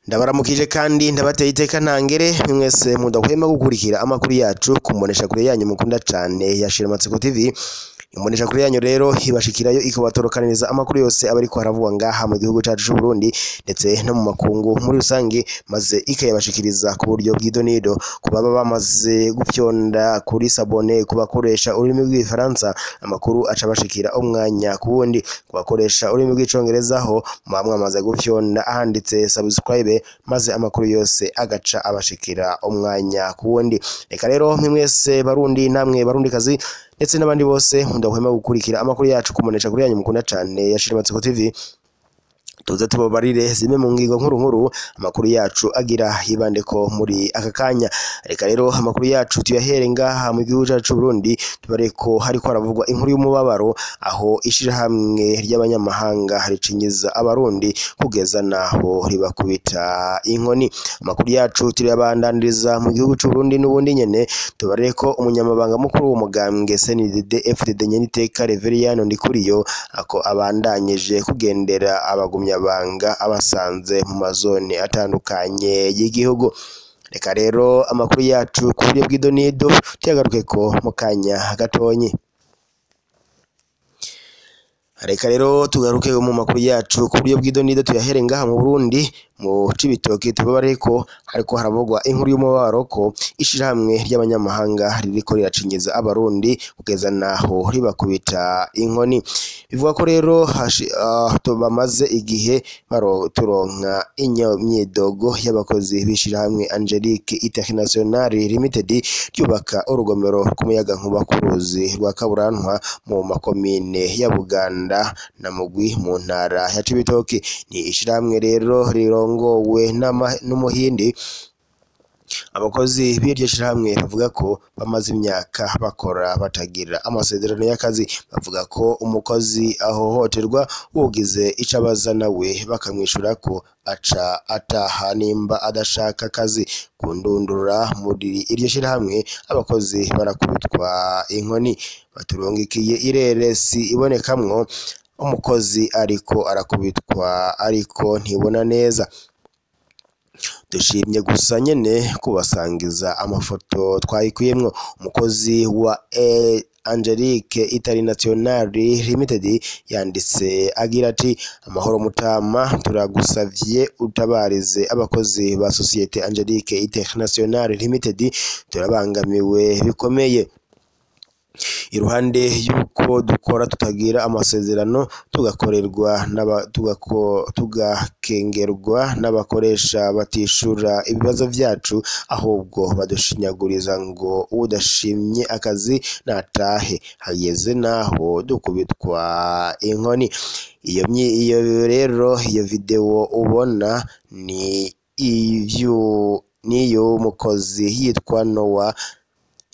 Ndabaramukije kandi ndabateye iteka ntangere mwese mudahwema gukurikira amakuru yacu kumbonesha kure yanyu mukunda cane ya Shiramatsiko TV. Imbonesha kure yanyu rero ibashikirayo ikabatorokaniriza amakuru yose aba ariko haravugwa ngaha mu gihugu cacu c'u Burundi ndetse no mu makungu muri rusange, maze ikayabashikiriza ku buryo bw'idonido ku baba bamaze gufyonda kuri sabone, ku bakoresha ururimi rw'igifaransa amakuru aca abashikira umwanya ku wundi, ku bakoresha ururimi rw'icongereza ho muba mwamaze gufyonda ahanditse subscribe, maze amakuru yose agaca abashikira umwanya ku wundi. Reka rero mwese Barundi namwe Barundikazi ndetse n'abandi bose mudahwema gukurikira amakuru yacu kumonesha kuri yanyu mukunda cane ya Shiramatsiko TV, tuze tubabarire zimwe mu ngingo nkuru nkuru amakuru yacu agira yibandeko muri aka kanya. Reka rero amakuru yacu tuyahere ngaha mu gihugu cacu Burundi, tubareko hariko haravugwa inkuru y'umubabaro aho ishirahamwe ry'abanyamahanga ricinyiza abarundi kugeza naho ribakubita inkoni. Amakuru yacu turayabandaniriza mu gihugu c'u Burundi n'ubundi nyene, tubareko umunyamabanga mukuru w'umugambwe CNDD FDD Nyeniteka Reveriyano Ndikuriyo ako abandanyije kugendera abagumya banga abasanze mu mazone atandukanye y'igihugu. Reka rero amakuru yacu ku buryo bw'idonido tuyagaruke ko mu kanya gatonyi. Reka rero tugaruke mu makuru yacu ku buryo bw'idonido tuyahere ngaha mu Burundi mu Cibitoke, tubabareko hariko haravugwa inkuru y'umubabaro ko ishirahamwe ry'abanyamahanga ririko riracinyiza abarundi kugeza naho ribakubita inkoni. Bivuga ko rero bamaze igihe turonka imyidogo y'abakozi b'ishirahamwe Angelique International Limited ryubaka urugomero rw'umuyagankuba ku ruzi rwa Kaburantwa mu makomine ya Buganda na Mugwi mu ntara ya Cibitoke. Ni ishirahamwe rero rirongowe n'umuhindi. Abakozi b'iryo shirahamwe bavuga ko bamaze imyaka bakora batagira amasezerano y'akazi. Bavuga ko umukozi ahohoterwa ugize ico abaza nawe bakamwishura ko aca ataha nimba adashaka akazi. Kundundura muri iryo shirahamwe abakozi barakubitwa inkoni. Baturungikiye ireresi ibonekamwo umukozi ariko arakubitwa ariko ntibona neza. Dushimye gusa nyene kubasangiza amafoto twayikuyemwo. Umukozi wa Angelique International Limited yanditse agira ati: amahoro mutama, turagusavye utabarize abakozi ba Societe Angelique International Limited, turabangamiwe bikomeye. Iruhande yuko dukora tutagira amasezerano, tugakorerwa tugakengerwa n'abakoresha batishura ibibazo vyacu, ahubwo badushinyaguriza ngo udashimye akazi natahe. Hageze naho dukubitwa inkoni. Iyo rero iyo video ubona ni niyo mukozi yitwa Noah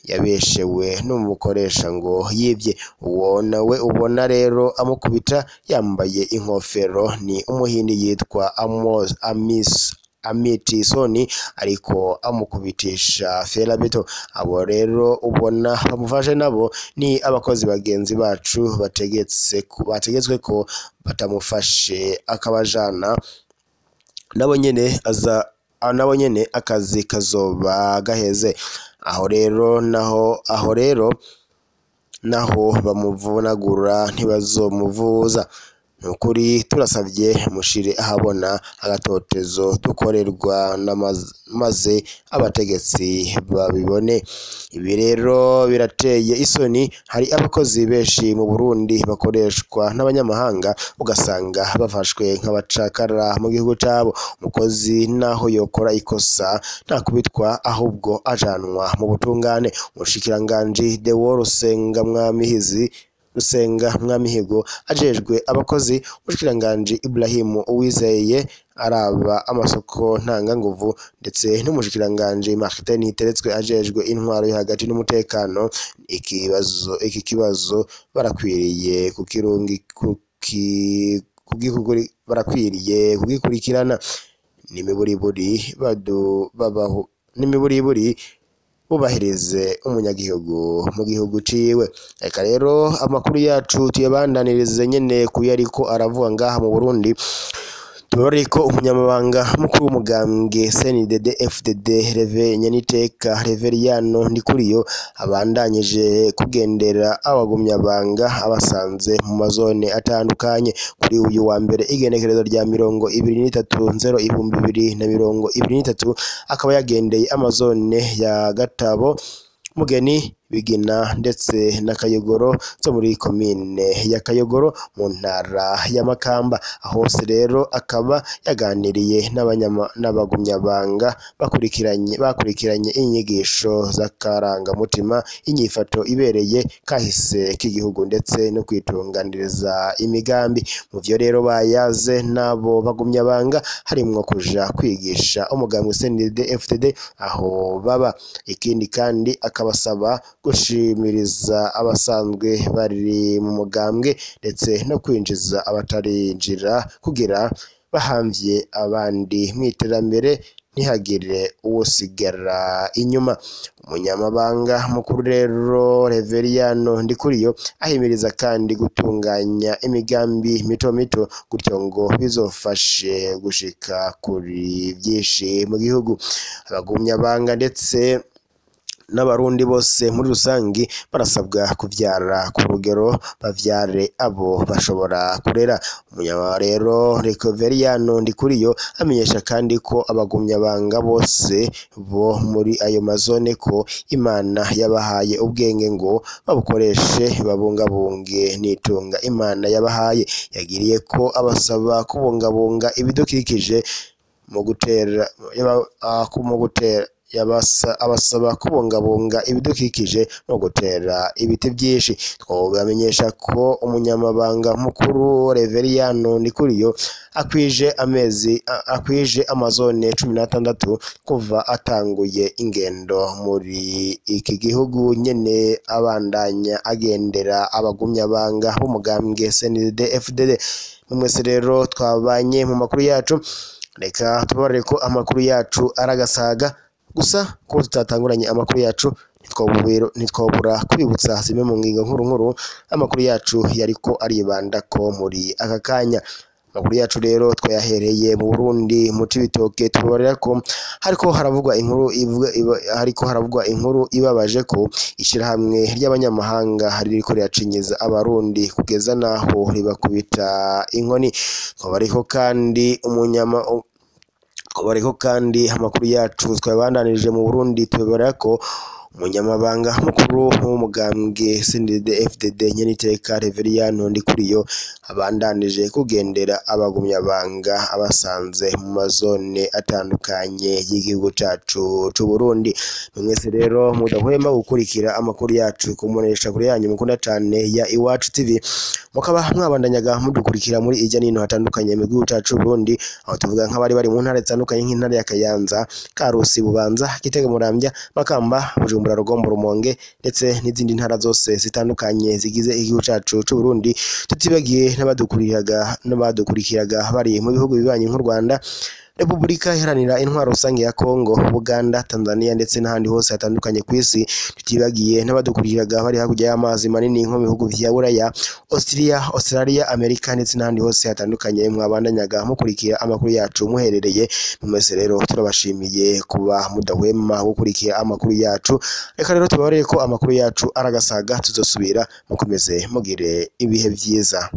yabeshewe n'umukoresha ngo yibye. Uwo nawe ubona rero amukubita yambaye inkofero ni umuhindi yitwa Amitisoni ariko amukubitisha ferabeto. Abo rero ubona bamufashe nabo ni abakozi bagenzi bacu bategetswe ko batamufashe akabajana, nabo nyene aza nabo nyene akazi kazoba gaheze. Aho rero naho bamuvunagura ntibazomuvuza. Nukuri turasavye mushire ahabona agatotezo dukorerwa maze abategetsi babibone. Ibi rero birateye isoni. Hari abakozi benshi mu Burundi bakoreshwa n'abanyamahanga ugasanga bafashwe nk'abacakara mu gihugu cabo. Umukozi naho yokora ikosa ntakubitwa ahubwo ajanwa mu butungane. Umushikiranganji Deo Rusenga Mwamihigo ajejwe abakozi, umushikiranganji Ibrahim Uwizeye araba amasoko ntanganguvu ndetse n'umushikiranganji Martin Niteretswe ajejwe intwaro yo hagati n'umutekano, iki kibazo barakwiriye barakwiriye kugikurikirana. N'imiburiburi bubahirize umunyagihugu mu gihugu ciwe. Reka rero amakuru yacu tuyabandanirize nyene kuyo ariko aravuga ngaha mu Burundi. Tubabare ko umunyamabanga mukuru w'umugambwe CNDD FDD Rev Nyeniteka Reveriyano Ndikuriyo abandanyije kugendera abagumyabanga abasanze mu mazone atandukanye. Kuri uyu wa mbere igenekerezo rya 23/0 2023 akaba yagendeye amazone ya Gatabo, Mugeni, Bigina ndetse na Kayogoro zo muri komine ya Kayogoro mu ntara ya Makamba. Aho hose rero akaba yaganiriye n'abagumyabanga bakurikiranye inyigisho z'akarangamutima, inyifato ibereye kahise k'igihugu ndetse no kwitunganiriza imigambi. Mu vyo rero bayaze n'abo bagumyabanga harimwo kuja kwigisha umugambwe CNDD FDD aho baba. Ikindi kandi akabasaba gushimiriza abasanzwe bari mu mugambwe ndetse no kwinjiza abatarinjira kugira bahamvye abandi mw'iterambere, ntihagire uwosigara inyuma. Umunyamabanga mukuru rero Reveriyano Ndikuriyo ahimiriza kandi gutunganya imigambi mito mito, gutyo ngo bizofashe gushika kuri vyinshi mu gihugu. Abagumyabanga ndetse n'abarundi bose muri rusangi barasabwa kuvyara ku rugero, bavyare abo bashobora kurera. Umunyamabanga rero Reveriyano Ndikuriyo amenyesha kandi ko abagumyabanga bose bo muri ayo mazone ko Imana yabahaye ubwenge ngo babukoreshe babungabunge n'itunga Imana yabahaye. Yagiriye ko abasaba kubungabunga ibidukikije mu gutera abasaba kubungabunga ibidukikije no gutera ibiti byinshi. Twobamenyesha ko umunyamabanga mukuru Reveriyano Ndikuriyo akwije amezi akwije amazone 16 kuva atanguye ingendo muri iki gihugu nyene, abandanya agendera abagumyabanga b'umugambwe CNDD FDD. Mwese rero twabanye mu makuru yacu, reka tubarere ko amakuru yacu aragasaga. Gusa ko tutatanguranye amakuru yacu ntitwobura kwibutsa zimwe mu ngingo nkuru nkuru amakuru yacu yariko aribanda ko muri aka kanya. Amakuru yacu rero twayahereye mu Burundi mu Cibitoke, tubarira ko hariko haravugwa inkuru ivuga hariko haravugwa inkuru ibabaje ko ishirahamwe ry'abanyamahanga ririko riracinyiza abarundi kugeza naho ribakubita inkoni. Twabariko kandi twabariko kandi amakuru yacu twabandanije mu Burundi, tubabara ko umunyamabanga mukuru w'umugambwe CNDD FDD Nyeniteka Reveriyano Ndikuriyo abandanije kugendera abagumyabanga abasanze mu mazone atandukanye y'igihugu cacu c'u Burundi. Mwese rero mudahwema gukurikira amakuru yacu ku kure yanyu mukunda cane ya Iwacu TV, mukaba mwabandanyaga mudukurikira muri irya nino hatandukanye mu gihugu cacu c'u Burundi, aho tuvuga nk'abari bari mu ntara zitandukanye nk'intara ya Kayanza, Karusi, Bubanza, Gitega, Muramvya, Makamba, Bujumbura, Rugombo, Rumonge ndetse n'izindi ntara zose zitandukanye zigize igihugu cacu c'u Burundi, tutibagiye n'abadukurikiraga bari mu bihugu bibanyi nk'u Rwanda, Repubulika Iharanira Intwaro Rusange ya Kongo, Buganda, Tanzania ndetse n'ahandi hose hatandukanye ku isi, tutibagiye n'abadukurikiraga bari hakurya y'amazi manini nko mu bihugu vya Buraya, Austria, Australia, Amerika ndetse n'ahandi hose hatandukanye mwabandanyaga mukurikira amakuru yacu muherereye. Mwese rero turabashimiye kuba mudahwema gukurikira amakuru yacu. Reka rero tubabarire ko amakuru yacu aragasaga, tuzosubira. Mukomeze mugire ibihe vyiza.